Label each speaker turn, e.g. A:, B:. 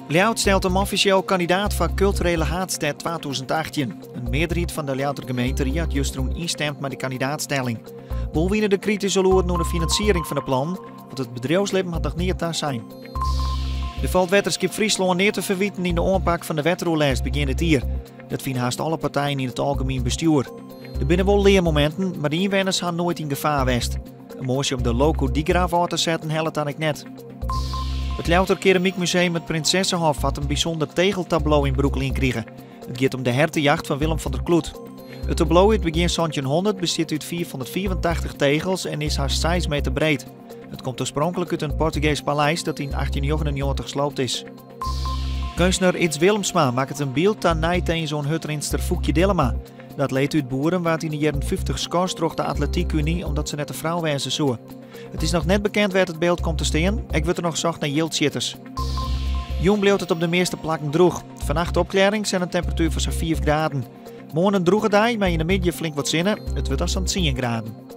A: Ljouwert stelt him offisjeel kandidaat foar Kulturele Haadstêd 2018. In mearderheid fan de Ljouwerter gemeenterie hat justerjûn ynstimd mei de kandidaatstelling. Wol wiene der krityske lûden oer de finansiering fan de plannen, want it bedriuwslibben hat noch neat tasein. Der falt Wetterskip Fryslân neat te ferwiten yn de oanpak fan de wetteroerlêst begjin dit jier. Dat fine hast alle partijen yn it algemien bestjoer. Der binne wol learmominten, mar de ynwenners ha noait yn gefaar west. In moasje om de loko-dykgraaf ôf te setten hellet dan ek net. It Ljouwerter Keramykmuseum Het Princessehof hat in bysûnder tegeltablo yn brûklien krige. It giet om de hertejacht fan Willem van der Kloet. It tablo út begjin 1700 bestiet út 585 tegels en is hast 6 meter breed. It komt oarspronklik út in Portugeesk paleis dat yn 1899 sloopt is. Keunstner Ids Willemsma makket in byld ta neitins oan hurdrinster Foekje Dillema. De atleet út Boerum waard yn de jierren 50 skorst troch de Atletykuny omdat se net de frou wêze soe. It is noch net bekend wêr't it byld komt te stean, ek wurdt der noch socht nei jildsjitters. Jûn bliuwt it op de measte plakken drûch. Fannacht opklearrings en in temperatuer fan sa'n 5 graden. Moarn in drûge dei, mei yn de middei flink wat sinne. It wurdt dan sa'n 10 graden.